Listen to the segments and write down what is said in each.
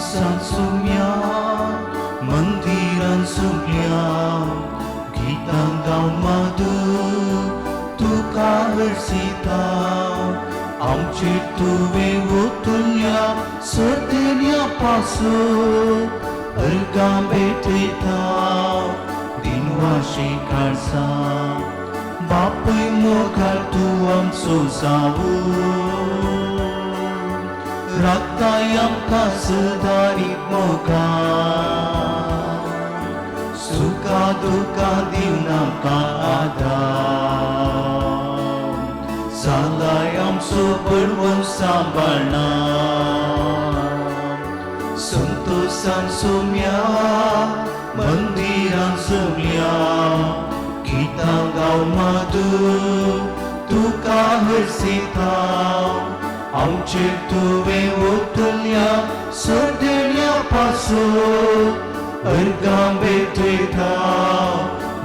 संतोसान सुम्या मंदिरान सुम्या गितां गावन माधू तुका हरसिता आमचेर तुवें ओतुल्या सदेन्या पासून अर्गां भेटयता दिनवाशी काळसा बापूय मोगार तूं आमचो जावूं राखताय आमकां सदारीत मोगान सुखा दुखां दिवन आमकां आदार जालाय आमचो बळवंत सांबाळना संतोसान सुम्या मंदिरान सुम्या गितां गावन माधू तुका हरसिता आमचेर तुवें ओतल्या सदेण्या पासून अर्गां भेटयता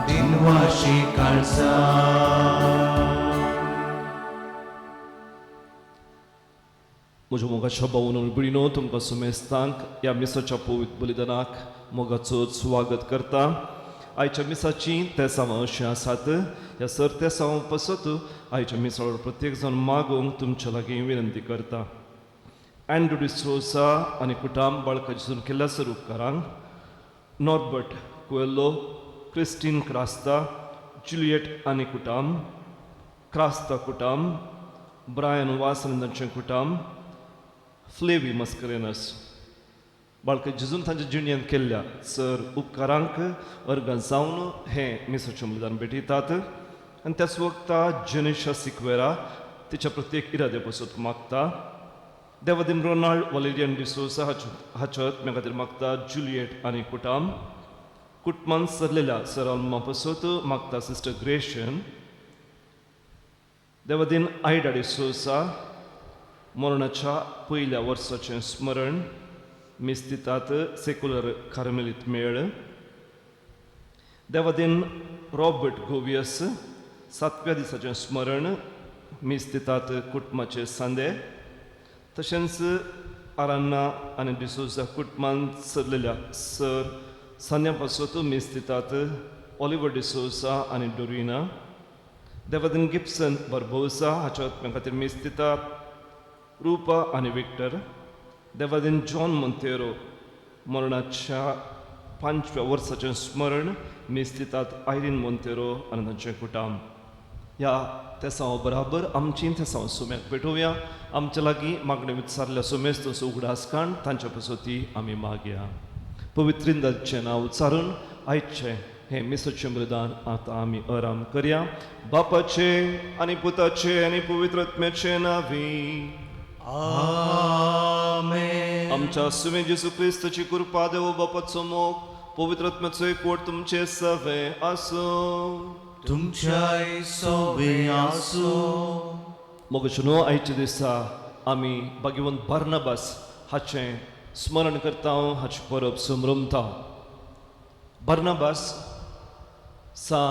दिनवाशी काळसा. म्हज्या मोगाच्या भावून भयणीनो, तुमकां सुमेस्तांक ह्या मिसाच्या पवित्र बलिदानाक मोगाचो स्वागत करता. आयच्या मिसाची तेसांवां अशीं आसात. ह्या सर तेसांवां पासत आयच्या मिसावर प्रत्येक जाण मागूंक तुमच्या लागीं विनंती करता. अँड्रू डिसोसा आनी कुटाम बाळका जेजून केल्ल्या सर उपकारांक, नॉर्बर्ट कुएल्लो, क्रिस्टीन क्रास्ता, जुलियट आनी कुटाम, क्रास्ता कुटाम, ब्रायन वास आनी तांचें कुटाम, फ्लेवी मस्करेनस बाळका जेजून तांच्या जिणेंत केल्ल्या सर उपकारांक अर्गां जावन हें मिसाचें बलिदान भेटयतात. आनी त्याच वखता जनेशा सिक्वेरा तिच्या प्रत्येक इरादे पासत मागता. देवादीन रोनाल्ड वलेरियन डिसोसा हाच्या आत्म्या खातीर मागता. जुलियट आनी कुटाम कुटमान सरलेल्या सर अल्मा पासत मागता sister Grecian. Devadin Ida D'Souza मरणाच्या पयल्या वर्साचें स्मरण मिस्तितात सेक्युलर कार्मेलीत मेळ. देवादीन रॉबर्ट गोवियस सातव्या दिसाचें स्मरण मिस्तितात कुटुंबाचे सांदे. तशेंच आरान्ना आनी डिसोजा कुटुंबान सरलेल्या सर सांद्या पासत मिस्तितात ऑलिवर डिसोजा आनी डोरिना. देवादीन गिप्सन बर्बोसा हाच्या आत्म्या खातीर मिस्तितात रुपा आनी विक्टर. देवादीन जॉन मोंतेरो मरणाच्या पांचव्या वर्साचें स्मरण मिस्तितात आयरीन मोंतेरो आनी तांचें कुटाम. ह्या तेसांव बराबर आमची तेसांव सुम्याक पेटोवया. आमच्या लागीं मागणें विचारल्या सुमेस्त उगडास काण तांच्या पसती आमी मागया. पवित्रिंदाचें नांव उच्चारून आयचें हें मिसाचें बलिदान आतां आमी आराम करया. बापाचे आनी पुताचे आनी पवित्र आत्म्याचे नांवी आमेन. आमच्या सुमे जेजू क्रिस्ताची कृपा, देव बापाचो मोग, पवित्र आत्म्याचो एकवट तुमचे सवे आसूं. तुमच्याय सोवे आसूं. मोगचनो, आयच्या दिसा आमी भाग्यवंत बार्नाबास हाचें स्मरण करता, हाची परब समरमता. बार्नाबास सा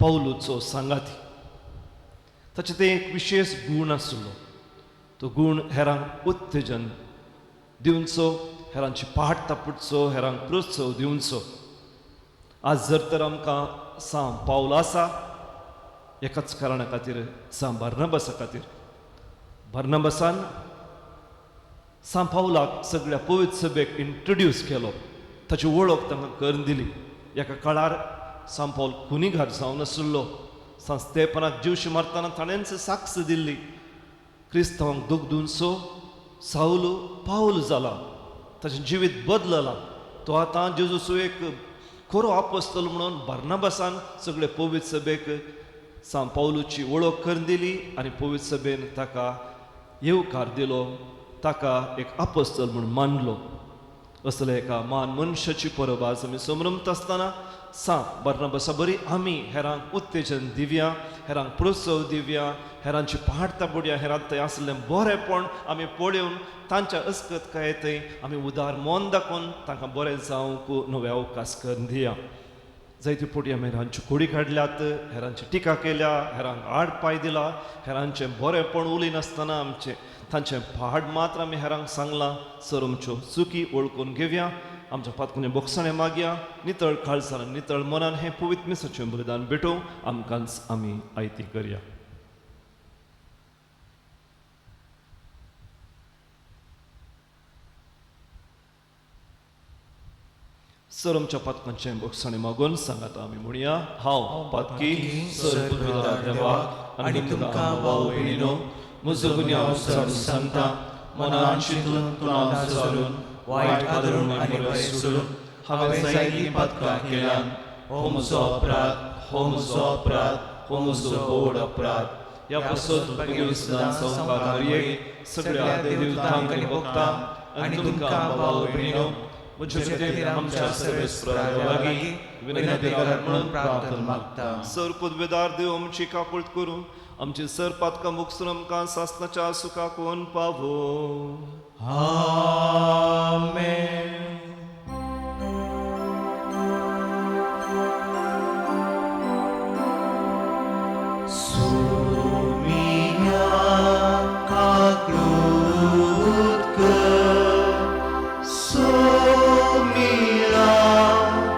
पावलूचो सांगाती. ताचें तें एक विशेश गूण आसलो. तो गूण हेरांक उत्तेजन दिवचो, हेरांची पाट तापुटचो, हेरांक प्रोत्साह दिवचो. आज जर तर आमकां सां पावल आसा एकाच कारणा खातीर, सां बार्नाबासा खातीर. बार्नाबासान सां पावलाक सगळ्या पवित्र सभेक इंट्रोड्यूस केलो, ताची वळख तांकां करून दिली. एका काळार सां पावल खुनीघार जावन आशिल्लो. सां स्तेपनाक जीवशी मारतना ताणेंच साक्ष दिल्ली, क्रिस्तांवांक दूख दिवचो सावल पावल जाला, ताचें जिवीत बदललां, तो आतां जेजूचो एक खरो आपोस्तल म्हणून बार्नाबासान सगळे पवित्र सभेक सां पावलूची वळख करून दिली आनी पवित्र सभेन ताका येवकार दिलो, ताका एक आपोस्तल म्हूण मानलो. असल्या एका मान मनशाची परब आज आमी समरमता आसतना सां बार्नाबासा बरी आमी हेरांक उत्तेजन दिवया, हेरांक प्रोत्साह दिवया, हेरांची पाट ताबुडया, हेरांत थंय आसलें बरेंपण आमी पळोवन तांच्या अस्कत काय थंय आमी उदार मन दाखोवन तांकां बरें जावंक नवे अवकाश करून दिया. जायते फावटी आमी हेरांच्यो खोडी काडल्यात, हेरांची टिका केल्या, हेरांक आड पांय दिला, हेरांचें बरेंपण उलयनासतना आमचें तांचें पाड मात्र आमी हेरांक सांगलां. सर आमच्यो चुकी वळखून घेवया, आमच्या पातकुने बोगसाणें मागया, नितळ काळजान नितळ मनान हें पवित्र मिसाचें बलिदान भेटोवं आमकांच आमी आयती करया. सर आमच्या पातकांचें बोगसाणें मागून सांगात आमी म्हणया, हांव पातकी सर पवित्र देवाक आनी तुमकां भाव भयणीनो म्हजो गुन्यांव चड सांगता, मनान चिंतून तोंडान चालून वायट आदरून आनी बरें सोडून हांवें जायतीं पातकां केल्यान. हो म्हजो अपराध, हो म्हजो अपराध, हो म्हजो व्हड अपराध. ह्या पासत भगिनी सदां संवकार मारयेक सगळ्या देवतांक आनी भक्तांक आनी तुमकां भाव भयणीनो म्हजे खातीर आमच्या सर्वेस्परा लागीं विनंती करात म्हणून प्रार्थना मागता. सर पदवेदार देव आमची काकूळट करूं, आमची सर पातकां मुक्सून आमकां सासणाच्या सुखाक पावो. आमेन. सोमिया काकूत कर, सोमिया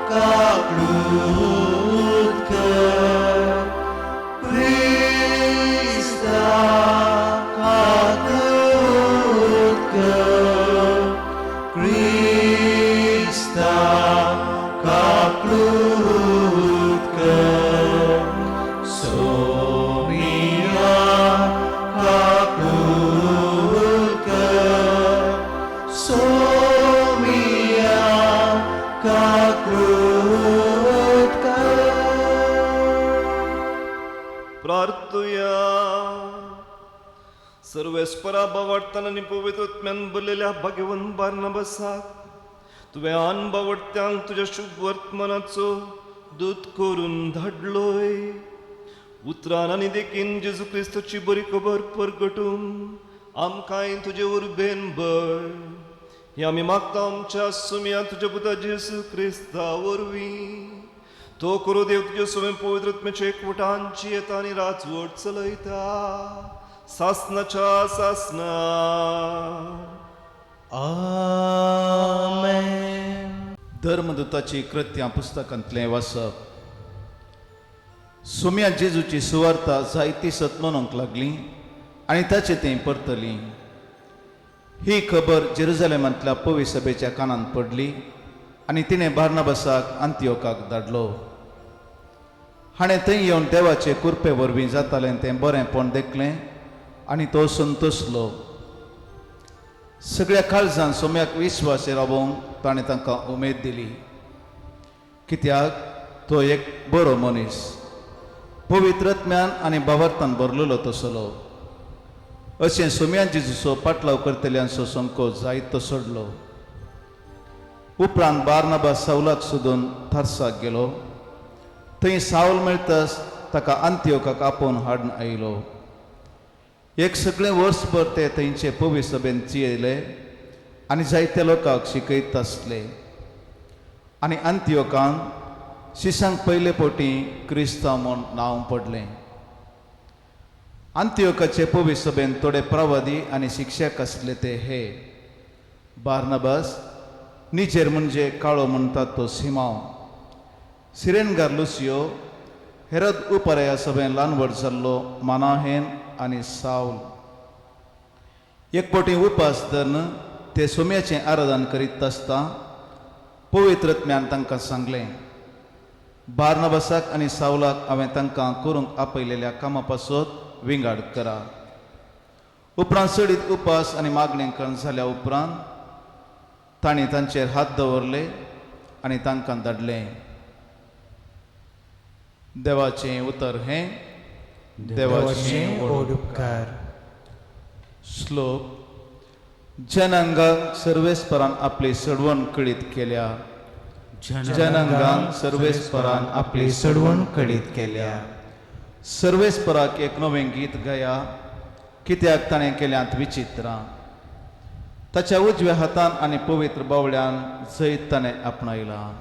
काकूत कर, क्रिस्ता काकूत कर, क्रिस्ता काकूत कर, सोमिया काकूत कर, सोमिया काकूत कर. प्रार्थुया. सर्वेस्परा बावडताना आनी पवित्र आत्म्यान भरलेल्या भाग्यवंत बार्नबासाक तुवें आन बावडत्यांक तुज्या शुभ वर्तमानाचो दूत करून धाडलोय. उतरान आनी देखीन जेजू क्रिस्ताची बरी खबर परगटूंक आमकांय तुजे उर्बेन बळ हें आमी मागता आमच्या सुमया तुज्या पुता जेजू क्रिस्ता वरवीं. तो करो देव तुज्या सुमें पवित्र आत्म्याचे एकवटान जियेता आनी राजवट चलयता सासनाच्या सासना. आमेन. धर्मदूताची कृत्यां पुस्तकांतलें वाचप. सोम्या जेजूची सुवार्ता जायती सत म्हणूंक लागली आनी ताचे थंय परतली. ही खबर जेरुजलेमांतल्या पवी सभेच्या कानांत पडली आनी तिणें बार्नाबासाक आंतियोकाक धाडलो. हाणें थंय येवन देवाचे कुरपे वरवीं जातालें तें बरेंपण देखलें आनी तो संतोसलो. सगळ्या काळजान सोम्याक विश्वास रावोवंक ताणें तांकां उमेद दिली, कित्याक तो एक बरो मनीस, पवित्र आत्म्यान आनी भावार्थान भरलेलो तसलो. अशें सोम्या जेजूचो पाटलाव करतल्यांचो संको जायतो सोडलो. उपरांत बार्नाबास सावलाक सोदून थारसाक गेलो. थंय सावल मेळटाच ताका आंतियोकाक आपोवन हाडून आयलो. एक सगळें वर्सभर ते थंयचे पवी सभेंत जियेले आनी जायत्या लोकांक शिकयत आसले. आनी आंतियोकान शिसांक पयले फावटी क्रिस्तांव म्हूण नांव पडलें. आंतियोकाचे पवी सभेंत थोडे प्रवादी आनी शिक्षक आसले ते हे: बार्नाबास, निजेर म्हणजे काळो म्हणटात तो सिमांव, सिरेनगार लुसियो, हेरद उपराया सभेन ल्हान व्हड जाल्लो मानाहेन आनी सावल. एक फावटी उपास धरून ते सोम्याचें आराधन करीत आसता पवित्र आत्म्यान तांकां सांगलें, बार्नाबासाक आनी सावलाक हांवें तांकां करूंक आपयलेल्या कामा पासत विंगाड करा. उपरांत चडीत उपास आनी मागणें करून जाल्या उपरांत तांणी तांचेर हात दवरले आनी तांकां धाडलें. देवाचें उतर हें देवाचें व्हड उपकार. श्लोक. जनांगांक सर्वेस्परान आपली सडवण कळीत केल्या. जनांगांक सर्वेस्परान आपली सडवण कळीत केल्या. सर्वेस्पराक एक नवें गीत गाया, कित्याक ताणें केल्यांत विचित्रां. ताच्या उजव्या हातान आनी पवित्र बावळ्यान जैत ताणें आपणायलां.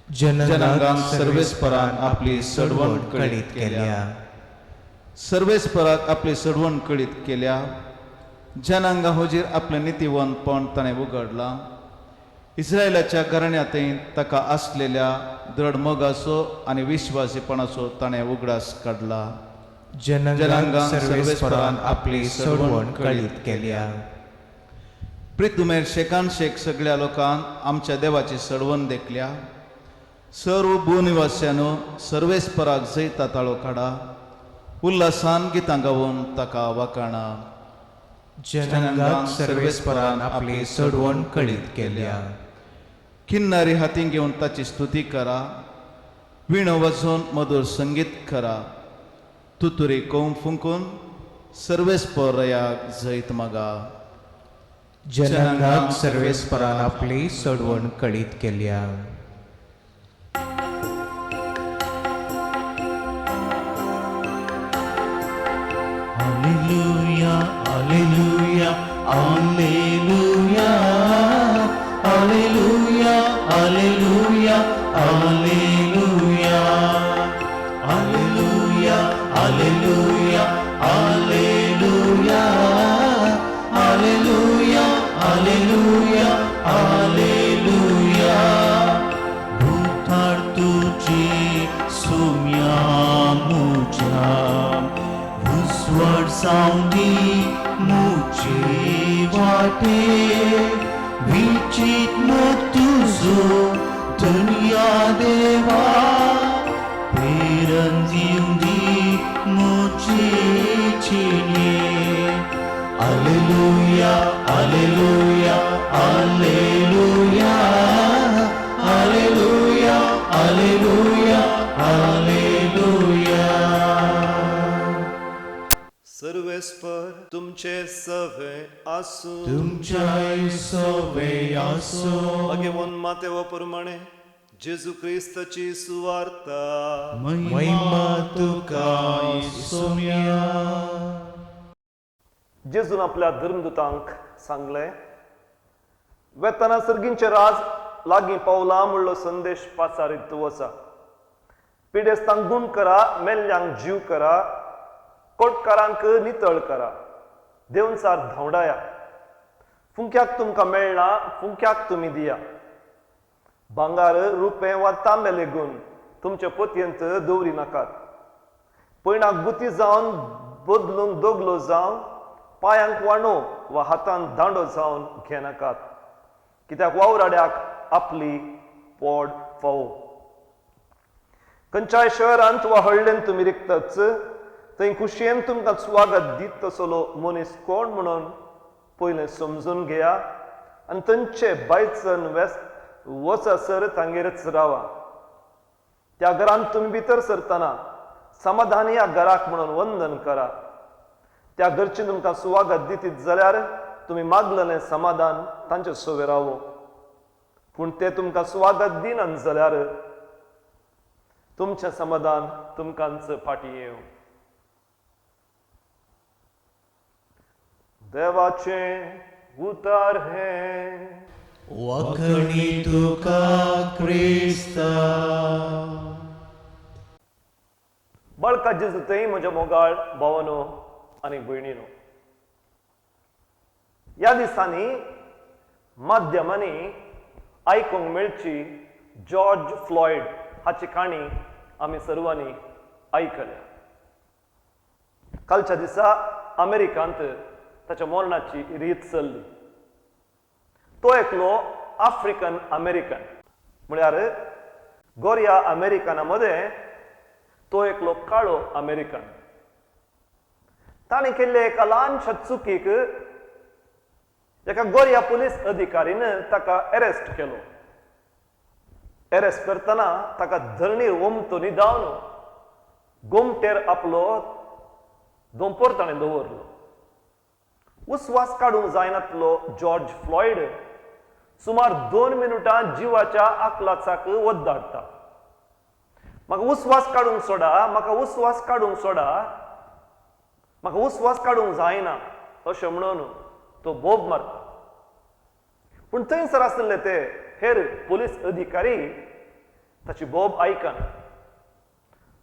जनांगांक सर्वेस्परान आपली सडवण कळीत केल्या. सर्वेस्पराक आपली सडवण कळीत केल्या. जनांगा हुजीर आपलें नितीवंतपण ताणें उगडलां. इस्रायलाच्या घराण्यांतय ताका आसलेल्या दृढ मोगाचो आनी विश्वासीपणाचो ताणें उगडास काडला. जनांगांक सर्वेस्परान आपली सोडवण कळीत केल्या. प्रितुमेर शेकान शेक सगळ्या लोकांक आमच्या देवाची सडवण देखल्या. सर्व भूनिवास्यानो सर्वेस्पराक जैता ताळो काडा, उल्हासान गितां गावन ताका वाकाणा. जनांगांक सर्वेस्परान आपली सोडवण कळीत केल्या. किन्नारी हातीं घेवन ताची स्तुती करा, विणो वाजोवन मधुर संगीत करा, तुतुरी कोम फुंकून सर्वेस्परयाक जैत मागा. जनांगांक सर्वेस्परान आपली सोडवण कळीत केल्या. Alleluia, Alleluia, Alleluia, Alleluia, Alleluia, Alleluia, Alleluia, Alleluia, Alleluia, Alleluia, Alleluia, Alleluia. भूतार तुझे सुम्या मुझा उस्वर सावंदी मुझे वाटे विचित तुझो दुनिया देवा पेरंदिउंदी मुझे चिने. Alleluia, Alleluia, Alleluia, Alleluia, Alleluia, Alleluia. सर्वेस्पर तुमचे सवे आसूं. तुमच्याय सवे आसो. भगवान मातेव प्रमाणे जेजू क्रिस्ताची सुवार्ता. महिमा तुका सोम्या. जेजून आपल्या धर्मदूतांक सांगलें, वेतना सर्गींचे राज लागीं पावला म्हणलो संदेश पाचारीत वचा. पिडेस्तांक गुण करा, मेल्ल्यांक जीव करा, कोटकारांक नितळ करा, देवचार धांवडाया. फुंक्याक तुमकां मेळना, फुंक्याक तुमी दिया. भांगार, रुपें वा तांबे लेगून तुमचे पोतयेंत दवरी नाकात. पयणाक गुती जावन बदलूंक दोगलो जावन, पांयांक वाणो वा हातान दांडो जावन घेनाकात, कित्याक वावराड्याक आपली पोड फावो. खंयच्याय शहरांत वा हळ्ळेंत तुमी रिगतच थंय खुशयेन तुमकां स्वागत दीत तसलो मनीस कोण म्हणून पयलें समजून घेया आनी थंयचे बायचन वेस वचसर तांगेरच रावा. त्या घरांत तुमी भितर सरतना समाधानी ह्या घराक म्हणून वंदन करा. त्या घरची तुमकां सुवागत दितीत जाल्यार तुमी मागलेलें समाधान तांचे सवे रावो. पूण ते तुमकां स्वागत दिनात जाल्यार तुमचें समाधान तुमकांच फाटीं येवं. देवाचें उतार हें. वखणी तुका क्रिस्ता. बळका जेजू थंय म्हज्या मोगाळ भावानो आनी भयणीनो, ह्या दिसांनी माध्यमांनी आयकूंक मेळची जॉर्ज फ्लॉयड हाची काणी आमी सर्वांनी आयकल्या. कालच्या दिसा अमेरिकांत ताच्या मरणाची रीत चल्ली. तो एकलो आफ्रिकन अमेरिकन, म्हळ्यार गोऱ्या अमेरिकना मदें तो एकलो काळो अमेरिकन. ताणें केल्ल्या एका ल्हानशा चुकीक एका गोऱ्या पुलीस अधिकारीन ताका अरेस्ट केलो. अरेस्ट करतना ताका धरणीर ओमतो न्हिदावन गोमटेर आपलो दोंपोर ताणें दवरलो. उस्वास काडूंक जायनातलो जॉर्ज फ्लॉयड सुमार 2 मिनटां जिवाच्या आकलाचाक वद्दाडटा. म्हाका उस्वास काडूंक सोडा, म्हाका उस्वास काडूंक सोडा, म्हाका उस्वास काडूंक जायना अशें म्हणून तो बोब मारता. पूण थंयसर आशिल्ले ते हेर पुलीस अधिकारी ताची बोब आयकना.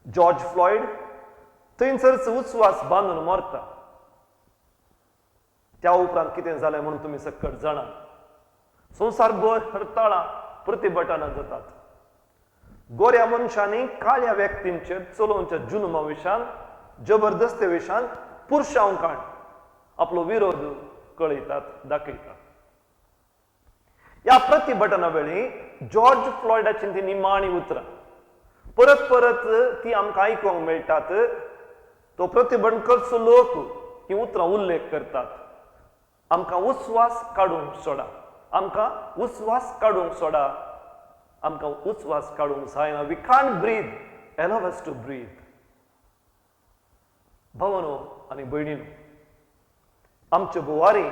जॉर्ज फ्लॉयड थंयसरच उस्वास बांदून मरता. त्या उपरांत कितें जालें म्हणून तुमी सक्कट जाणा. संवसारभर हरताळां प्रतिभटनां जातात. गोऱ्या मनशांनी काळ्या व्यक्तींचेर चलोवच्या जुलमा विशान, जबरदस्ते विशान पुरशांव काण आपलो विरोध कळयतात, दाखयतात. ह्या प्रतिभटना वेळी जॉर्ज फ्लॉयडाची ती निमाणी उतरां परत परत ती आमकां आयकूंक मेळटात. तो प्रतिबंध करचो लोक ही उतरां उल्लेख करतात. आमकां उस्वास काडूंक सोडा, आमकां उस्वास काडूंक सोडा, आमकां उस्वास काडूंक जायना. We can't breathe, allow us to breathe. भावनो आनी भयणीनो, आमच्यो बुवारी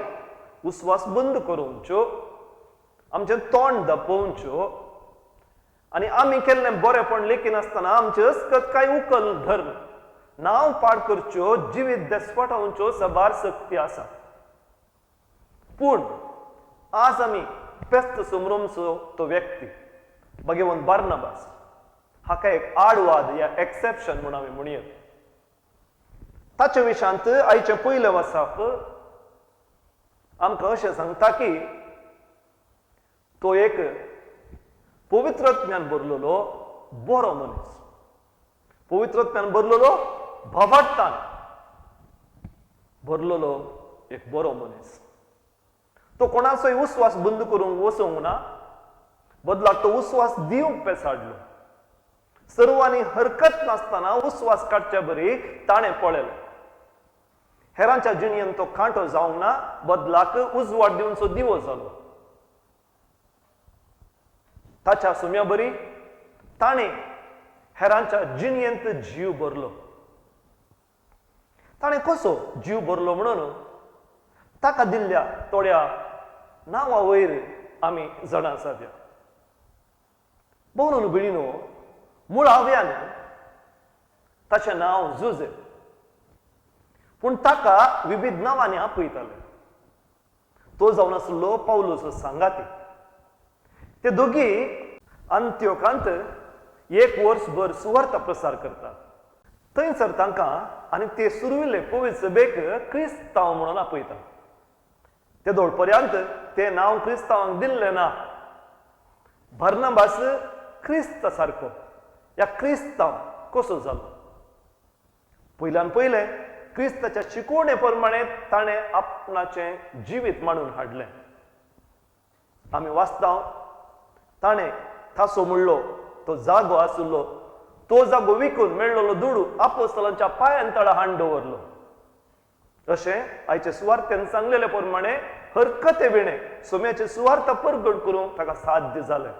उस्वास बंद करूंच्यो, आमचें तोंड दापोवच्यो आनी आमी केल्लें बरेंपण लेखिनासतना आमचे अस्कत कांय उकल धर्म नांव पाड करच्यो, जिवीत देस्पटावच्यो सबार शक्ती आसा. पूण आज आमी पेस्त समरोमचो तो व्यक्ती भगवंत बार्नाबास हाका एक आडवाद या एक्सेप्शन म्हूण आमी म्हणयेत. ताचे विशांत आयचें पयलें वाचप आमकां अशें सांगता की तो एक पवित्रज्ञान भरलेलो बरो मनीस, पवित्रज्ञान भरलेलो भावार्थान भरलेलो एक बरो मनीस. तो कोणाचोय उस्वास बंद करूंक वचूंक ना, बदलाक तो उस्वास दिवंक पेसाडलो. सर्वांनी हरकत नासतना उस्वास काडच्या बरी ताणें पळयलें. हेरांच्या जिणेन तो कांटो जावंक ना, बदलाक उजवाड दिवचो दिवो जालो. ताच्या सुम्या बरी ताणें हेरांच्या जिणेंत जीव भरलो. ताणें कसो जीव भरलो म्हणून ताका दिल्ल्या थोड्या नांवा वयर आमी जाणा जावया. भोवनू भयणीनो, मुळाव्यान ताचें नांव जुजे, पूण ताका विविध नांवांनी आपयताले. तो जावन आसलो पावलूचो सांगाती. ते दोगी अंत्योकांत एक वर्सभर सुवार्ता प्रसार करतात. थंयसर तांकां आनी ते सुरविल्ले पवित्र सभेक क्रिस्तांव म्हणून आपयतात. ते दोळपर्यंत ते नांव क्रिस्तांवांक दिल्लें ना. बार्नाबास क्रिस्त सारको ह्या क्रिस्तांव कसो जालो? पयल्यान पयलें क्रिस्ताच्या शिकवणे प्रमाणे ताणें आपणाचें जिवीत मांडून हाडलें. आमी वाचता ताणें थासो म्हणलो तो जागो आशिल्लो तो जागो विकून मेळ्ळलो दुडू आपोस्तलांच्या पांयान तळा हाण दवरलो. अशें आयचे सुवार्थेन सांगलेले प्रमाणे हरकते विणे सोम्याचे सुवार्थ परगट करूंक ताका साध्य जालें.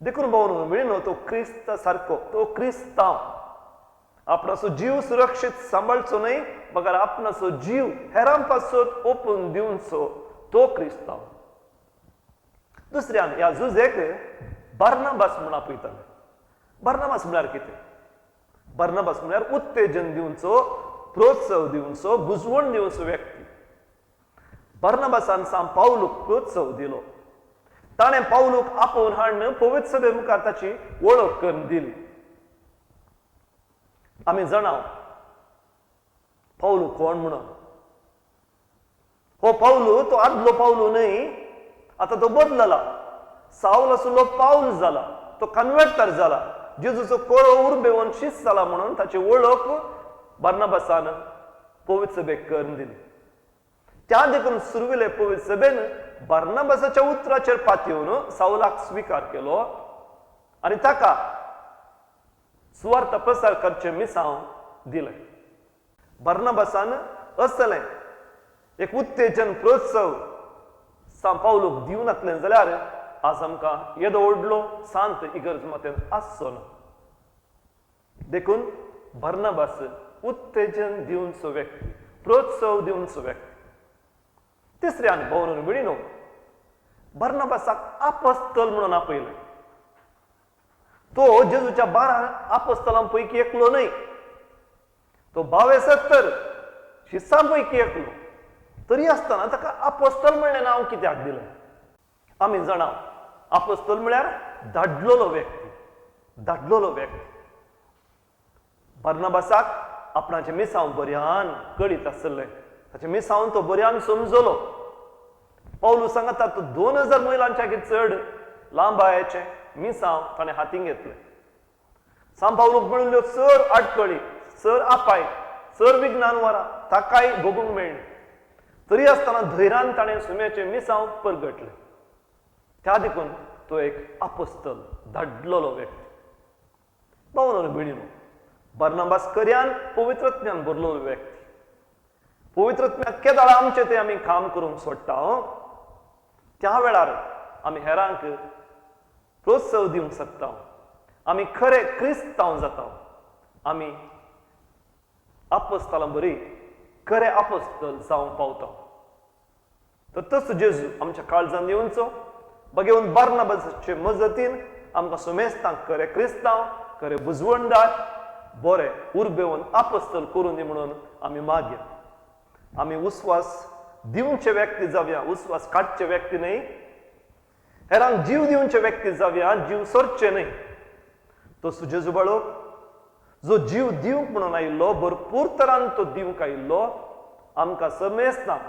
देखून भावनो भयणीनो, तो क्रिस्त सारको, तो क्रिस्तांव आपणाचो जीव सुरक्षीत सांबाळचो न्हय, बगर आपणाचो जीव हेरां पासत ओपून दिवचो तो क्रिस्तांव. दुसऱ्यान ह्या जुजेक बार्नाबास म्हूण आपयताले. बार्नाबास म्हळ्यार कितें? बार्नाबास म्हळ्यार उत्तेजन दिवचो, प्रोत्साह दिवचो, बुजवण दिवचो व्यक्ती. बार्नाबासान साम पावलूक प्रोत्साह दिलो. ताणें पावलूक आपोवन हाडून पवित्र सभे मुखार ताची वळख करून दिली. आमी जाणा पावलू कोण म्हणून. हो पावलू तो आदलो पावलू न्हय, आतां तो बदलला. सावल आसलो पावल जाला, तो कन्वर्टर जाला, जेजूचो कोळो उर्बेवन शीस जाला म्हणून ताची वळख बार्नाबासान पवित्र सभेक करून दिली. त्या देखून सुरविले पवित्र सभेन बार्नाबासाच्या उतराचेर पातयेवन सावलाक स्विकार केलो आनी ताका सुवार्थ प्रसार करचें मिसांव दिलें. बार्नाबासान असलें एक उत्तेजन प्रोत्साह सांव पावलूक दिवनातलें जाल्यार आज आमकां येदो व्हडलो सांत इगर्ज मातेन आसचो ना. देखून बार्नाबास उत्तेजन दिवचो व्यक्ती, प्रोत्साह दिवचो व्यक्ती. तिसऱ्यान भोवनून भयणीनो, बार्नाबासाक आपस्तल म्हणून आपयलें. तो जेजूच्या 12 आपस्तलां पैकी एकलो न्हय, तो 72 शिसां पैकी एकलो. तरी आसतना ताका आपस्तल म्हणलें नांव कित्याक दिलें? आमी जाणा आपस्तल म्हळ्यार धाडलेलो व्यक्ती, धाडलेलो व्यक्ती. बार्नाबासाक आपणाचें मिसांव बऱ्यान कळीत आसलें, ताचें मिसांव तो बऱ्यान समजलो. पावलू सांगता तो 2000 मैलांच्या चड लांबायेचें मिसांव ताणें हातीन घेतलें. सांत पावलूक मेळिल्ल्यो चड आडकळी, चड आपाय, चड विज्ञान वरां ताकाय भोगूंक मेळ्ळी. तरी आसतना धैर्यान ताणें सुम्याचें मिसांव परगटलें. त्या देखून तो एक आपोस्तल, धाडलेलो व्यक्ती. भावनो भयणीनो, बार्नाबास कर्यान पवित्रत्म्यान भरलेलो व्यक्ती. पवित्रत्म्याक केदाळा आमचें तें आमी काम करूंक सोडटा, त्या वेळार आमी हेरांक प्रोत्साह दिवंक शकता, आमी खरे क्रिस्तांव जाता, आमी आपोस्तलां बरी खरे आपोस्तल जावंक पावता. तर तसो जेजू आमच्या काळजान येवचो, बगेवन बार्नाबासाचे मजतीन आमकां सुमेस्तांक खरे क्रिस्तांव, खरे बुजवणदार, बरे उर्बेवन आपोस्तल करून दी म्हणून आमी मागया. आमी उस्वास दिवचे व्यक्ती जावया, उस्वास काडचे व्यक्ती न्हय. हेरांक जीव दिवचे व्यक्ती जावया, जीव सोरचे न्हय. तो जेजू बाळो जो जीव दिवंक म्हणून आयिल्लो, भरपूर तरान तो दिवंक आयिल्लो, आमकां समेस्तांक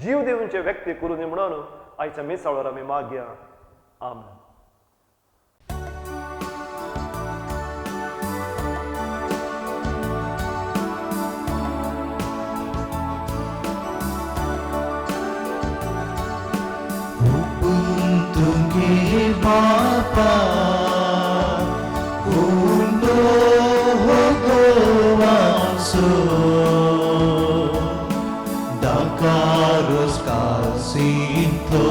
जीव दिवचे व्यक्ती करून दी म्हणून आयच्या मिसाळार आमी मागया. आमेन. बापा उंडो गोवासो दाकारोस कासिंतो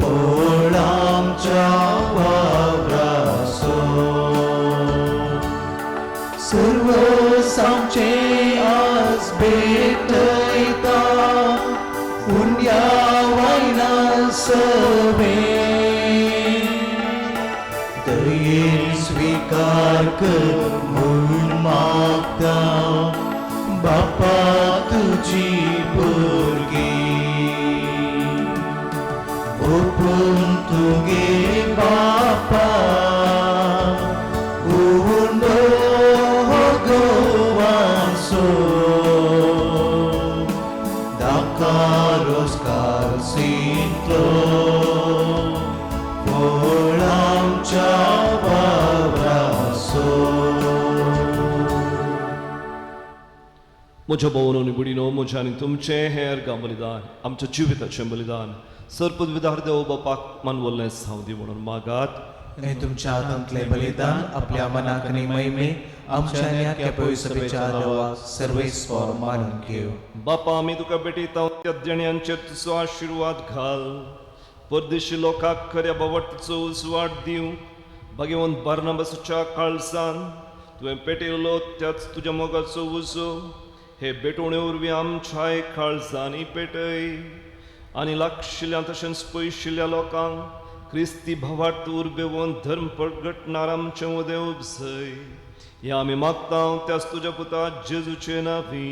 पोळामच्या वावरासो सर्व सामचे आज भेटयता उंड्या वायना सवे दयेन स्वीकार कर म्हूण मागता बापा तुजी भुरगीं ओपून तुगे बापा उंडो गोवासो दाकारोस कासिंतलो पोळामच्या वावरासो. म्हज्या भोवनो आनी भयणीनो, म्हजें आनी तुमचें हें अर्गां बलिदान, आमच्या जिविताचें बलिदान सरपदविधार देव बापाक मानवल्लें जावं दी म्हणून मागात. हे तुमच्या हातांतलें बलिदान आपल्या मनाक आनी महिमे आमच्या न्याक्या पवित्र देवाक सर्वेस्पर मानून घेव. बापा, आमी तुका भेटयता त्या देण्यांचेर तुजो आशिर्वाद घाल. परदेशी लोकांक खऱ्या बावटचो उजवाड दिवंक भाग्यवंत बार्नाबासाच्या काळजान तुवें पेटयलो त्याच तुज्या मोगाचो उजो हे भेटवणे वरवीं आमच्याय काळजांनी पेटय आनी लागशिल्ल्या तशेंच पयशिल्ल्या लोकांक क्रिस्ती भावार्थ उर्बेवन धर्म प्रगटणार आमचें उदें उपजय. हें आमी मागता त्याच तुज्या पुता जेजूचे नांवी.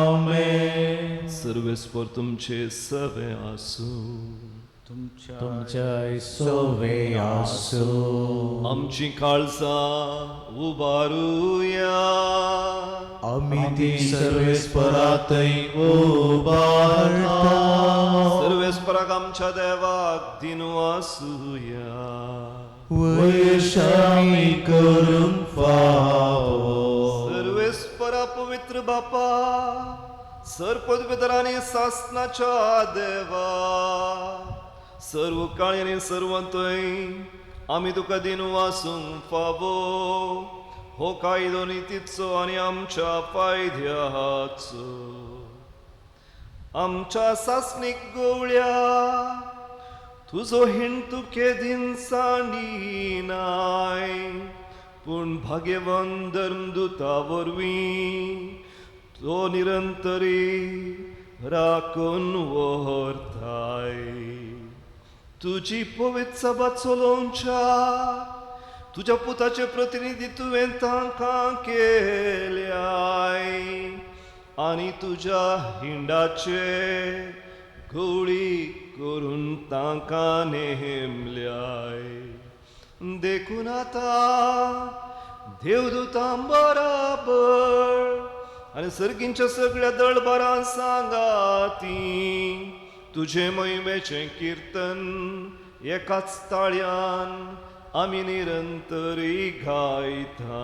आमेन. सर्वेस्पर तुमचे सवे आसूं. तुमच्या सोवे आसूं. आमची काळजां उबारुया. आमी ती सर्वेस्परातय उबारता. सर्वेस्पराक आमच्या देवाक दिनू आसुया. वयशामी करूंक फावो. सर्वेस्परा पवित्र बापा, सर्पदवितरांनी सासनाच्या देवा, सर्व काळी आनी सर्वंतय आमी तुका दिनू आसूंक फावो. हो कायदो नितीचो आनी आमच्या फायद्याचो. आमच्या सासणीक गवळ्या तुजो हिण तुके दिनसांनी नाय, पूण भाग्यवंत धर्मदुता वरवीं तो निरंतरी राखून व्हरताय. तुजी पवित्र सभा चलोवच्या तुज्या पुताचे प्रतिनिधी तुवें तांकां केल्याय आनी तुज्या हिंडाचे गोळी करून तांकां नेमल्याय. देखून आतां देवदूतां बराबर आनी सर्गींच्या सगळ्या दळबारां सांगाती तुजे महिमेचें किर्तन एकाच ताळ्यान आमी निरंतरी गायता.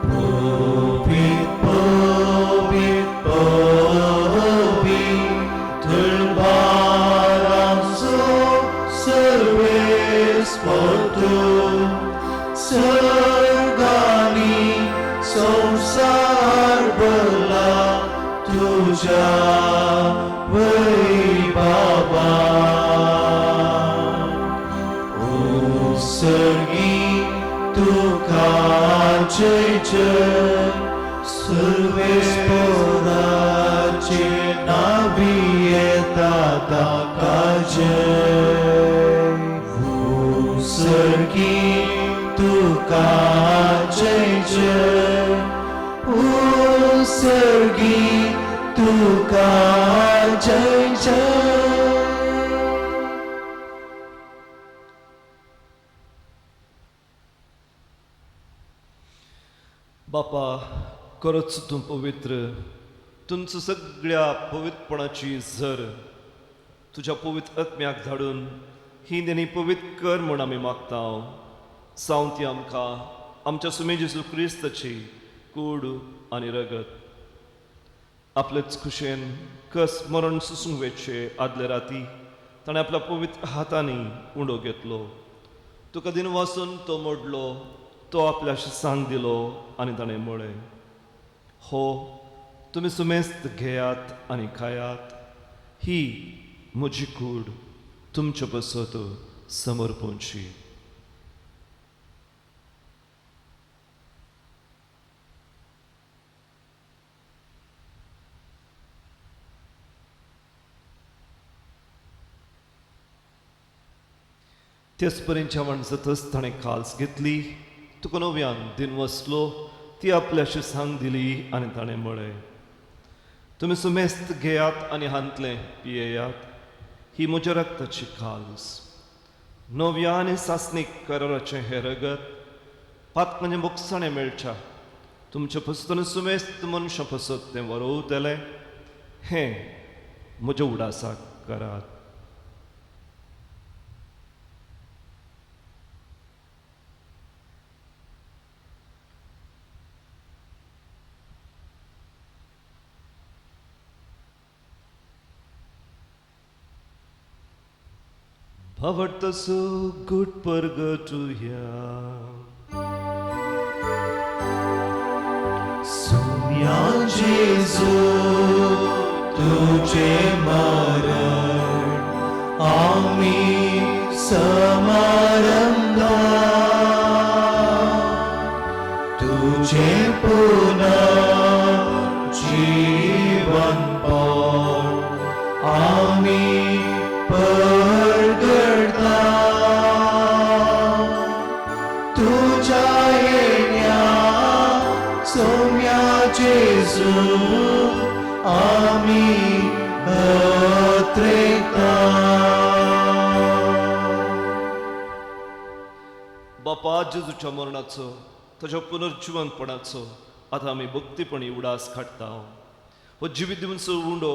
पवित्र पवित्र पवित्र दळबारांचो सर्वेस्पर तूं, सर्गांनी संवसार भरला तुज्या वैभवान. उत्सर्गी तुका जय जय, सर्वेस्पराचे नावी येता ताका जय. उत्सर्गी तुका जय जय, उत्सर्गी तुका जय जय. बापा, खरोच तूं पवित्र, तुमचो सगळ्या पवित्रपणाची झर तुज्या पवित्र आत्म्याक धाडून ही देणी पवित्र कर म्हूण आमी मागता. सावंती आमकां आमच्या सुमे जेजू क्रिस्ताची कूड आनी रगत आपलेच खुशेन कस मरण सोसूंक वेचे आदले राती ताणें आपल्या पवित्र हातांनी उंडो घेतलो, तुका दिन वासून तो मोडलो, तो आपल्या सांग दिलो आनी ताणें म्हळें, हो तुमी सुमेस्त घेयात आनी खायात, ही म्हजी कूड तुमचे पासत समर्पणची. तेच परेन जेवण जातच ताणें काल्स घेतली, तुका नव्यान दिन वसलो, ती आपल्याशी सांग दिली आनी ताणें म्हळें, तुमी सुमेस्त घेयात आनी हांतलें पियेयात, ही म्हज्या रक्ताची काल्स, नव्या आनी सासणीक कराराचें हें रगत पातकांचें बोगसाणें मेळच्या तुमचे पसत आनी सुमेस्त मनशां पसत तें वरोवतलें, हें म्हज्या उडासाक करात. भावार्थाचो गूट परगटुया. सुम्या जेजू तुझे मरण आमी समारंभा, तुझे पुनः जीवन पण आमी परगडता. तुझ्या येण्या सोम्या जेजू आमी अत्रेता. बापा, जेजूच्या मरणाचो ताच्या पुनर्जिवनपणाचो आतां आमी भक्तीपणी उडास काडटा. हो जिवीत दिवचो उंडो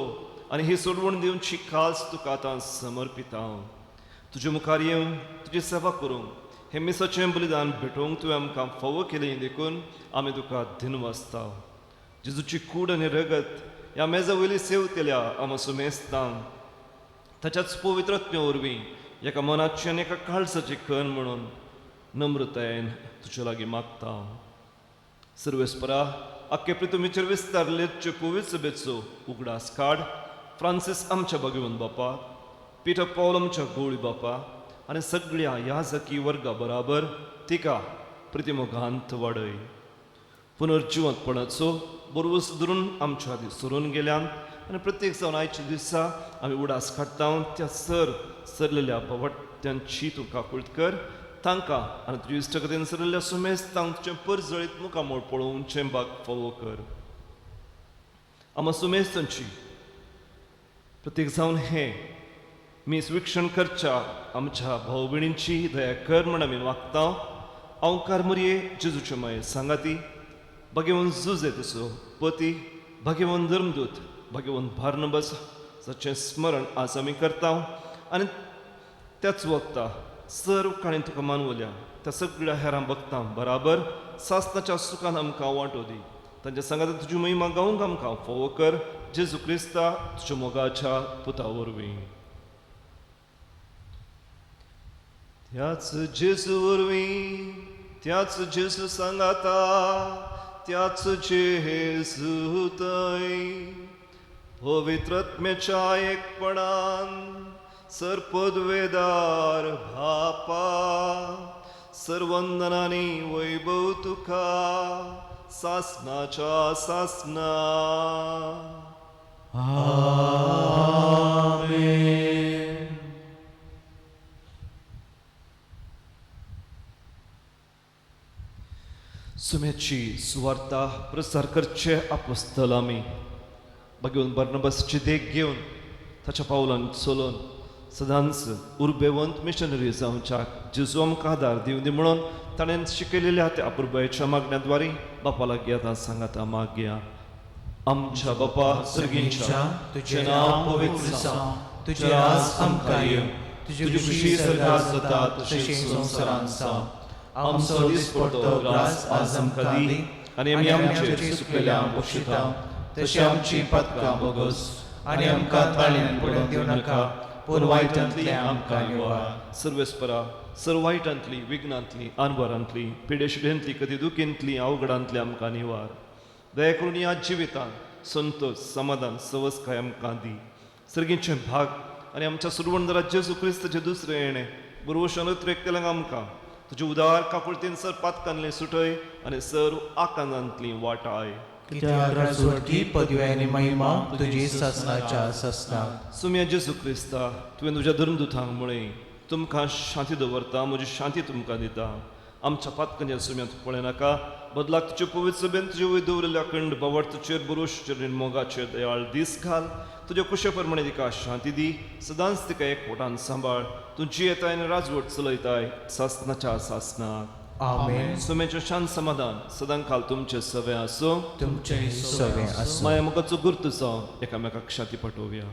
आनी ही सोडवण दिवची खास तुका आतां समर्पिता. तुजे मुखार येवन तुजी सेवा करूंक हें मिसाचें बलिदान भेटोवंक तुवें आमकां फावो केलें देखून आमी तुका दिनवासता. जेजूची कूड आनी रगत ह्या मेजा वयली सेव केल्या आमा सुमेस्तांक ताच्याच पवित्र आत्म्या वरवीं एका मनाची आनी एका काळजाची खण म्हणून नम्रतायेन तुजे लागीं मागता. सर्वेस्परा, आख्खे पृथ्वीचेर विस्तारलेचे पवित्र सभेचो उगडास काड. फ्रांसीस आमच्या भगवंत बापा, पिटर पॉल आमच्या गोळी बापा आनी सगळ्या याजकी वर्गा बराबर तिका प्रतिमोगांत वाडय. पुनर्जिवंतपणाचो बरवस धरून आमच्या आदी सरून गेल्यान आनी प्रत्येक जावन आयच्या दिसा आमी उडास काडटा त्या सरलेल्या भवट्यांची तूं काकूळट कर. तांकां आनी तुज्या इश्टगतीन सरलेल्या सुमेस्तांक तुजें परजळीत मुखामळ पळोवचें भाग फावो कर. आमा सुमेस्तांची प्रत्येक जावन हें मीस विक्षण करच्या आमच्या भाव भयणींची दया कर म्हण आमी मागता. अवकार मरये जेजूचे माये सांगाती भाग्यवंत जुजे तसो पती भाग्यवंत धर्मदूत भाग्यवंत बार्नबास जाचें स्मरण आज आमी करता आनी त्याच वखता सर्व काणी तुका मानवल्या त्या सगळ्या हेरां भक्तां बराबर सासनाच्या सुखान आमकां वांटो दी. तांच्या सांगाता तुजी महिमा गावंक आमकां फावो कर जेजू क्रिस्ता तुज्या मोगाच्या पुता वरवीं. त्याच जेजू वरवीं, त्याच जेजू सांगाता, त्याच जेजू थंय पवित्रत्म्याच्या एकपणान सर्पद्वेदार भापा सर्वंदनानी वैभव तुका सासनाच्या सासना. आमेन. सुम्याची सुवार्ता प्रसार करचे आपोस्तल आमी भगवंत बार्नबासची देख घेवन ताच्या पावलान चलोवन सदांच उर्बेवंत मिशनरी जावच्याक जेजू आमकां आदार दिवं दी म्हणून ताणें शिकयलेल्या त्या अपुरबायेच्या मागण्या बापा लागीं आतां सांगाता मागया. आमच्या बापा सर्गींच्या, तुझें नांव पवित्र जावं, तुजें राज आमकां येवं, तुजी खुशी स्वर्गांत जाता तशी संवसारांत जावं. आमचो दिसपडतो ग्रास आज आमकां दी आनी आमी आमचे चुकलेल्यांक बक्षिता तशी आमची पदकां बोगस आनी आमकां ताळ्यान पडून दिवं नाका, पूण वायटांतलें आमकां निवार. सर्वेस्परा सर्व वायटांतली विघ्नांतली आनवरांतली पिडेशिडेंतली कधी दुखींतली अवघडांतली आमकां निवार. दया करून ह्या जिवितांत संतोष समाधान सवसकाय आमकां दी. सर्गींचे भाग आनी आमच्या सुरवणदरा जेजू क्रिस्ताचें दुसरें येणें बरोवशान उतरेकतल्यांक आमकां तुजे उदार काकुळतीन सर पातकांतलें सुटय आनी सर्व आकांतांतली वाटाय. कित्याक राजवटी पदवी आनी महिमा तुजी सासनाच्या सासनाक. सुम्या जेजू क्रिस्ता, तुवें तुज्या धर्मदुतांक म्हळें तुमकां शांती दवरता, म्हजी शांती तुमकां दिता. आमच्या पातकांच्या सुम्यांत पळयनाका, बदलाक तुजे पवित्र सभेन तुजे वयर दवरिल्ल्या अखंड भावार्थाचेर बरोवचेर मोगाचेर दयाळ दीस घाल. तुज्या कुशे प्रमाणे तिका शांती दी, सदांच तिका एकवटान सांबाळ. तूं जियेताय आनी राजवट चलयताय सासनाच्या सासनाक. आमेन. सुम्याचें शांत समाधान सदां काल तुमचें सवें आसूं, तुमचें सवें आसूं. माया मोगाचो गुर्त जावन एकामेकाक शांती पाठोवया.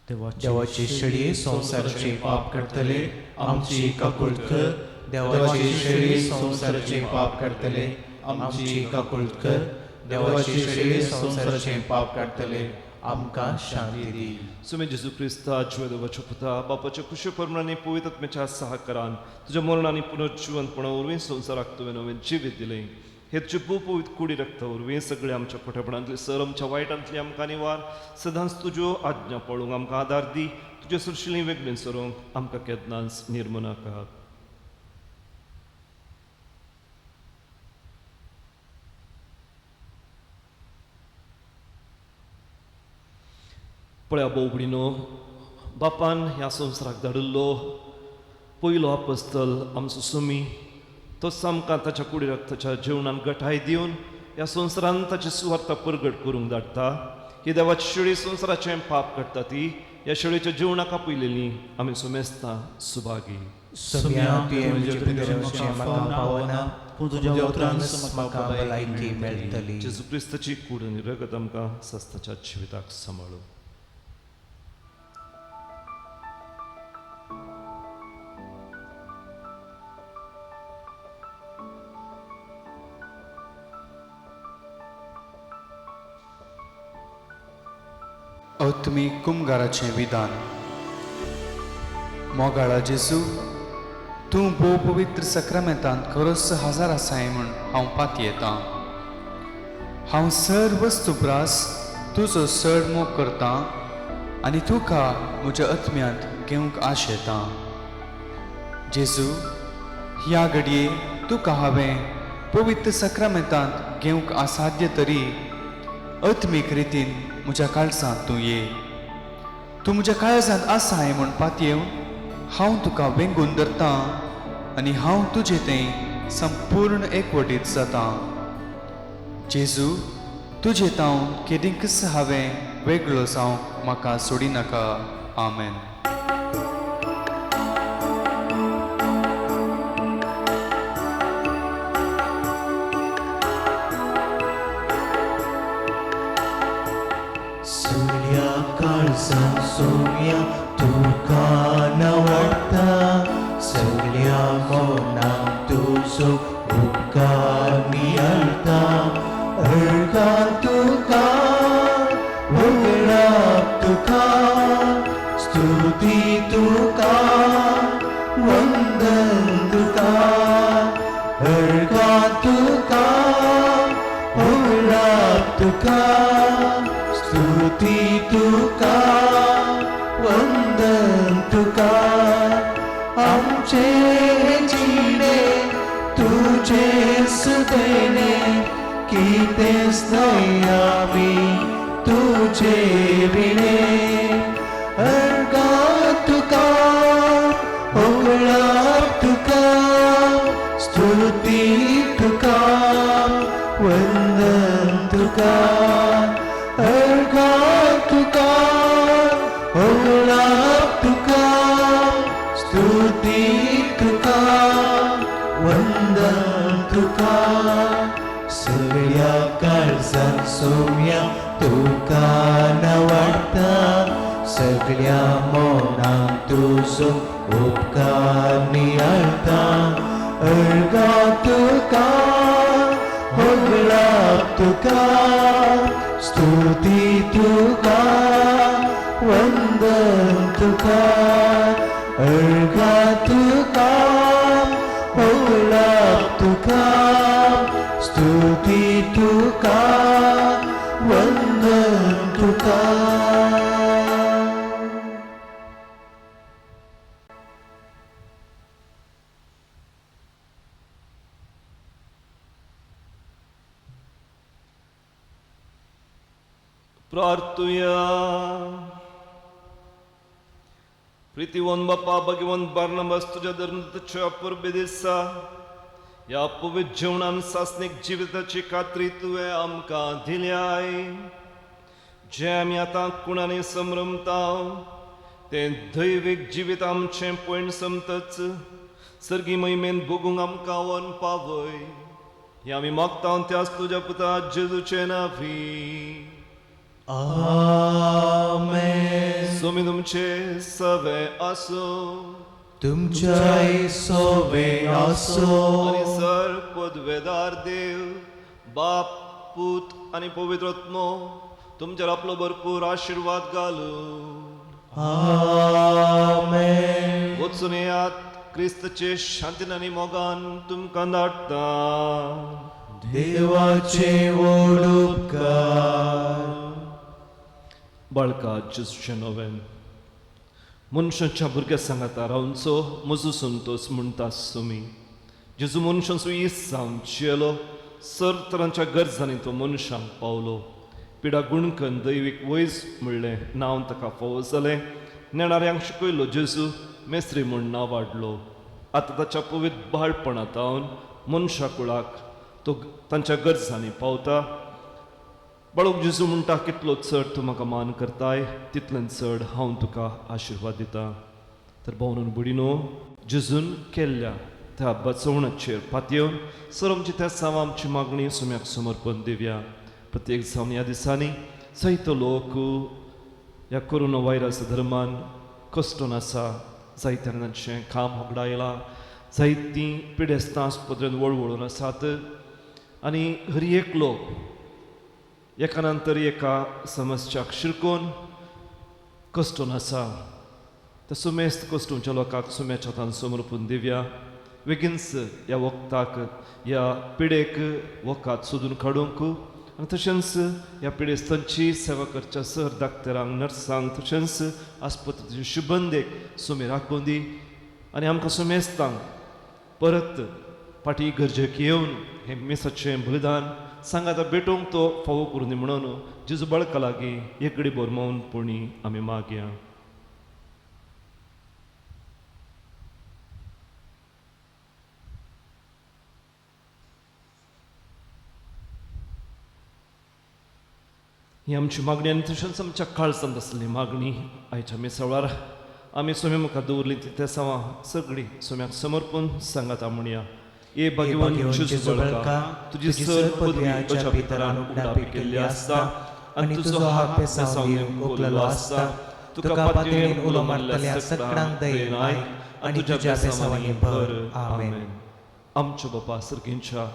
देवाची शेळी संवसाराचे पाप करतले आमची काकुळट कर. देवाची शेळी संवसाराचे पाप करतले आमची काकुळट कर. देवाची शेळी संवसाराचे पाप करतले आमकां शांती दी. सुमे जेजू क्रिस्ता जिवे देवाच्या पुता बापाच्या कुशे प्रमाणे पवित्र आत्म्याच्या सहाकारान तुज्या मरण आनी पुनर्जिवंतपणा वरवीं संवसाराक तुवें नवें जिवीत दिलें. हे तुजे भोव कुडी रक्ता वरवीं सगळे आमच्या खोटेपणांतली सर आमच्या वायटांतली आमकां निवार. सदांच तुज्यो आज्ञा पळोवंक आमकां आदार दी. तुज्यो सुरशिलीं वेगळीं सरूंक आमकां केन्नाच निर्मनाका. पळया बोबडीनो, बापान ह्या संवसाराक धाडिल्लो पयलो आपस्तल आमचो सुमी तोच आमकां ताच्या कुडी रक्ताच्या जेवणान गठाय दिवन ह्या संवसारान ताची सुवार्ता परगट करूंक धाडटा. ही देवाची शेळी संवसाराचें पाप काडटा ती ह्या शेळीच्या जेवणाक आपयलेली आमी सुमेस्तां सुभागी. सुम्या तुवें म्हजे भितर म्हाका पावना, पूण तुज्या उतरान म्हाका भलायकी मेळटली. जेजू क्रिस्ताची कूड आनी रगत आमकां सस्ताच्या जिविताक सांबाळू. आत्मीक कुमगाराचें विधान. मोगाळा जेजू, तूं भोव पवित्र सक्रामेंतांत खरोच हजार आसाय म्हूण हांव पातयेतां. हांव सर वस्तू प्रास तुजो चड मोग करतां आनी तुका म्हज्या आत्म्यांत घेवंक आशेतां. जेजू, ह्या घडये तुका हांवें पवित्र सक्रामेंतांत घेवंक असाध्य तरी आत्मीक रितीन म्हज्या काळजांत तूं ये. तूं म्हज्या काळजांत आसाय म्हूण पातयेवन हांव तुका वेंगून धरतां आनी हांव तुजे थंय संपूर्ण एकवटीत जातां. जेजू, तुजे तावन केदींकच हांवें वेगळो जावंक म्हाका सोडिनाका. आमेन. सगळ्या काळजान सोम्या तुका नवडटा, सगळ्या मनान तुजो उपकार नियाळटा. अर्गां तुका होगडाप तुका, स्तुती तुका वंदन तुका. अर्गां तुका होगडाप तुका, स्तुती तुका वंदन तुका. आमचे जिणे तुजे सुदेणे, कितेंच न्हय आमी तुजे विणे. अर्गां तुका होगडाप तुका, स्तुती तुका वंदन तुका. अर्गां तुका होगडाप तुका, स्तुती तुका वंदन तुका. सगळ्या काळजान सोम्या तुका नवडटा, सगळ्या मनान तुजो उपकार नियाळटा. अर्गां तुका होगडाप तुका, स्तुती तुका वंदन तुका. अर्गां तुका होगडाप तुका, स्तुती तुका वंदन तुका. प्रार्थुया. प्रितीवन बापा भगवंत बार्नबास तुज्या धर्मदूताच्या परबे दिसा ह्या पवित्र जेवणान सासणीक जिविताची खात्री तुवें आमकां दिल्याय. जें आमी आतां कुणांनी संभ्रमता तें दैवीक जिवीत आमचें पयण समतच सर्गी महिमेन भोगूंक आमकां वन पावय. हें आमी मागता त्याच तुज्या पुता जेजूचे नांवी. आमेन. स्वामी तुमचे सवे आसूं, तुमच्याय सोवे आसूं. आनी सर पदवेदार देव बाप पूत आनी पवित्र आत्मो तुमचेर आपलो भरपूर आशिर्वाद घालूं. आमेन. वचून येयात, क्रिस्तचे शांतीन आनी मोगान तुमकां धाडटा. देवाचे व्हड उपकार. बाळका जेजूचें नवें मनशाच्या भुरग्या सांगाता रावचो म्हजो संतोस म्हणटा सुमी. जेजू मनशांचो इस जावन जियेलो, सर तरांच्या गरजांनी तो मनशांक पावलो. पिडा गुणकन दैवीक वैज म्हणलें नांव ताका फावो जालें. नेणाऱ्यांक शिकयलो जेजू मेस्त्री म्हूण नांव वाडलो. आतां ताच्या पवित्र बाळपणांत मनशा कुळाक तो तांच्या गरजांनी पावता. बाळूक जेजू म्हणटा, कितलो चड तूं म्हाका मान करताय तितलें चड हांव तुका आशिर्वाद दिता. तर भोवनून बुडिनो जेजून केल्ल्या त्या बचवणाचेर पातयेवन सर आमची त्या साव आमची मागणी सुम्याक समर्पण दिवया. प्रत्येक जावन ह्या दिसांनी जायतो लोक ह्या कोरोना व्हायरस धर्मान कश्टून आसा. जायत्या तांचें काम होगडायलां, जायतीं पिडेस्तां आस्पत्रेन वळवळून आसात आनी हर एक लोक एका नंतर एका समस्याक शिरकोन कश्टून आसा. त्या सुमेस्त कश्टूंच्या लोकांक सुम्याच्या हातान समर्पून दिवया. बेगीनच ह्या वखदाक ह्या पिडेक वखद सोदून काडूंक आनी तशेंच ह्या पिडेस्तांची सेवा करच्या सर डाक्टरांक नर्सांक तशेंच आस्पत्रेचे शिबंदेक सुमी राखून दी आनी आमकां सुमेस्तांक परत फाटीं गरजेक येवन हें मिसाचें बलिदान सांगाता भेटोवंक तो फावो करून दी म्हणून जेजू बाळका लागीं एक घडी भर मौनपणी आमी मागया. ही आमची मागणी आनी तशेंच आमच्या काळजांत आसली मागणी आयच्या मिसाळार आमी सोम्या मुखार दवरली ती तेसांवां सगळीं सोम्याक समर्पण सांगाता म्हणया. ए भाग्यवान जेजू बाळका, तुजी सर पदवी अशा भितरान उगडापी केल्ली आसता आनी तुजो हात बेसांव दिवंक उखललो आसता. तुका पातयेन उलो मारतल्या सगळ्यांक दयेन आयक आनी तुज्या बेसांवांनी भर. आमेन. आमच्या बापा सर्गींच्या,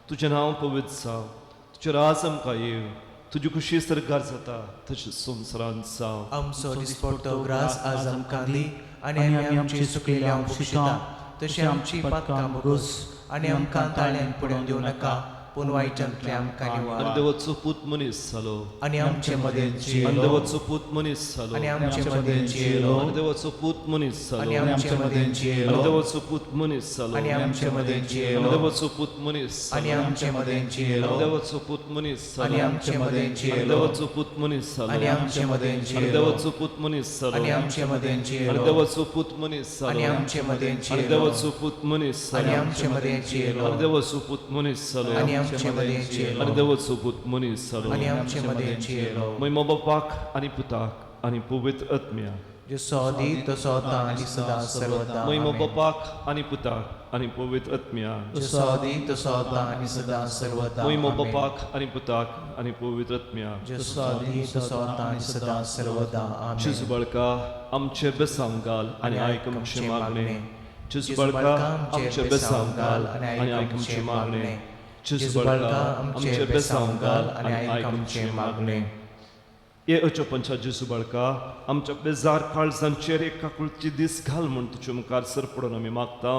तुजें नांव पवित्र जावं, तुजें राज आमकां येवं, तुजी खुशी सरकार जाता तशें संवसारांत जावं. आमचो दिसपडतो ग्रास आज आमकां दी आनी आमी आमची चुकलेल्या बक्षिता तशें आमची पातकां भोगोस आनी आमकां ताळ्यान पडून दिवं नाका, पूण वायटांतले आमकां निवार. आनी देवाचो पूत मनीस जालो आनी आमचे मदें जियेलो. आनी देवाचो पूत मनीस जालो आनी आमचे मदें जियेलो. आनी देवाचो पूत मनीस जालो आनी आमचे मदें जियेलो. आनी देवाचो पूत मनीस जालो आनी आमचे मदें जियेलो. आनी देवाचो पूत मनीस आनी आमचे मदें जियेलो. आनी देवाचो पूत मनीस जालो आनी आमचे मदें जियेलो. आनी देवाचो पूत मनीस जालो आनी आमचे मदें जियेलो. आनी देवाचो पूत मनीस जालो आनी आमचे मदें जियेलो. आनी देवाचो पूत मनीस जालो आनी आमचे मदें जियेलो. आनी देवाचो पूत मनीस जालो आनी आमचे मदें जियेलो. आनी देवाचो पूत मनीस जालो आनी आमचे मदें जियेलो. आनी देवाचो पूत मनीस जालो आनी आमचे मदें जियेलो. महिमा बापाक आनी पुताक आनी पवित्र आत्म्याक, जसो आदी तसो आतां आनी सदां सर्वदा. महिमा बापाक आनी पुताक आनी पवित्र आत्म्याक, जसो आदी तसो आतां आनी सदां सर्वदा. महिमा बापाक आनी पुताक आनी पवित्र आत्म्याक, जसो आदी तसो आतां आनी सदां सर्वदा. आमेन. जेजू बाळका आमचे बेसांव घाल आनी आयक आमचें मागणें. जेजू बाळका आमचे बेसांव घाल आनी आयक आमचें मागणें. जेजू बाळका आमचे बेसांव घाल आनी आयक आमचें मागणें. हे अचोपंचा जेजू बाळका, आमच्या बेजार काळजांचेर एक काकुळची दीस घाल म्हूण तुजे मुखार सर पडून आमी मागता.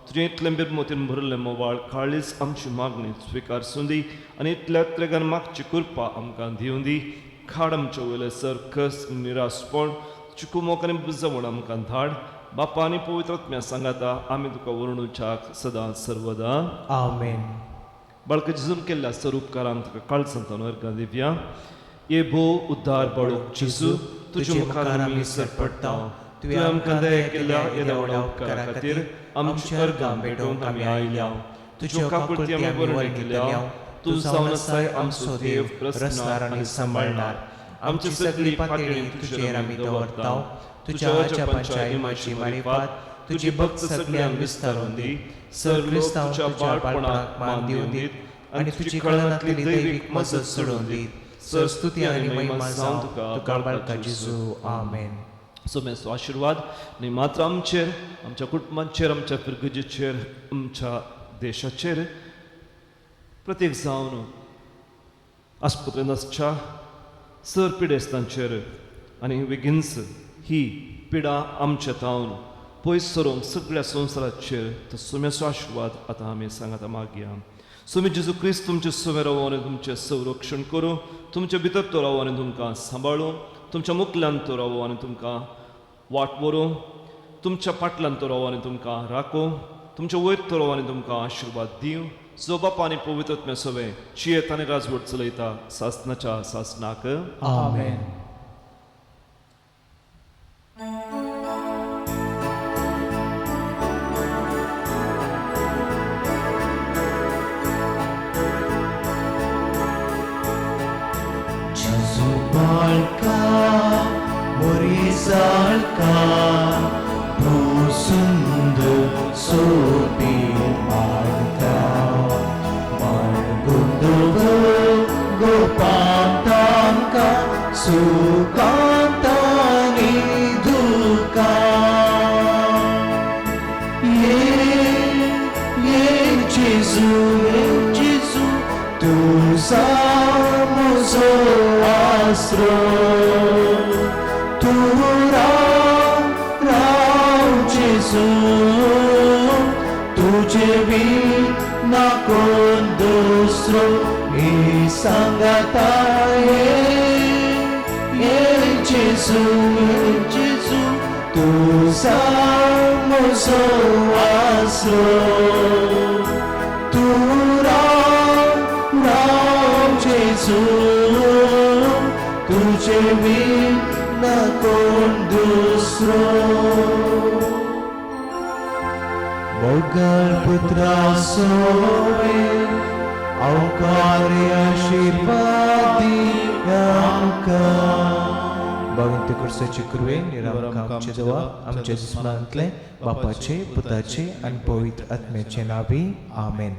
तुजें इतलें बिरमोतीन भरलें मोवाळ काळीज आमची मागणी स्विकार सुंदी आनी इतल्या त्रेगान मागची कृपा आमकां दिवं दी. खाड आमचे वयले सर कस निरासपण चिकुमोक आनी बुजवण आमकां धाड. बापा आनी पवित्र आत्म्या सांगाता आमी तुका वर्णुच्याक सदां सर्वदा. आमेन. बाळका जेजून केल्ल्या सर उपकारांक तुका काळजांतल्यान अर्गां दिवया. ये भो उद्धार बाळूक जेजू, तुजे मुखार आमी सर पडटा. तुवें आमकां दया केल्ल्या येद्या व्हडा उपकारा खातीर आमची अर्गां भेटोवंक आमी आयल्या. तुज्यो काकुळटी आमी वर्णन केल्या. तूं जावन आसाय आमचो देव, रचणार आनी सांबाळणार. आमची सगळी पातळी तुजेर आमी दवरता. तुज्या अजापांच्या इमाची मारिफात तुजी भक्त सगळ्यांक विस्तारून दी. सर क्रिस्तांव तुज्या बाळपणाक मान दिवन दीत आनी तुजी कळनातली दैवीक मजत सोडून दीत. सर स्तुती आनी महिमा जावं तुका बाळका जेजू. आमेन. सोम्याचो आशिर्वाद आनी मात्र आमचेर, आमच्या कुटुंबांचेर, आमच्या फिरगजेचेर, आमच्या देशाचेर, प्रत्येक जावन आस्पत्रेंत आसच्या सर पिडेस्तांचेर आनी बेगीनच ही पिडा आमच्या तावन पयस सरोंक सगळ्या संवसाराचेर तो सोम्याचो आशिर्वाद आतां आमी सांगाता मागया. सोमी जेजू क्रिस्त तुमचें सोमे रावो आनी तुमचें संरक्षण करूं, तुमचे भितर तो रावो आनी तुमकां सांबाळूं, तुमच्या मुखल्यान तो रावो आनी तुमकां वाट व्हरूं, तुमच्या फाटल्यान तो रावो आनी तुमकां राखूं, तुमच्या वयर तो रावो आनी तुमकां आशिर्वाद दिवं. जो बापा आनी पवित्र आत्म्या सवें जियेत आनी राजवट चलयता सासनाच्या सासनाक. आमेन. मोरीसाळका तूं सुंदर सोबी माणका माणगुंदव गोपांतांका सुकांतानी दुका. ये ये जेजू, ये जेजू, तूं म्हजो आसरो. तूं राव राव जेजू, तुजे विना कोण दुसरो ही सांगाता. ये ये जेजू, ये जेजू, तूं म्हजो आसरो. तूं राव राव जेजू, तुजे विना कोण दुसरो. मोगल पुत्रा सोवे अवकारे आशीर्वादी. आमकां. बावीन कुर्साची कृवे निरामकां आमचे देवा आमच्या दुस्मानांतले बापाचे पुताचे आनी पवित्र आत्म्याचे नावी आमेन.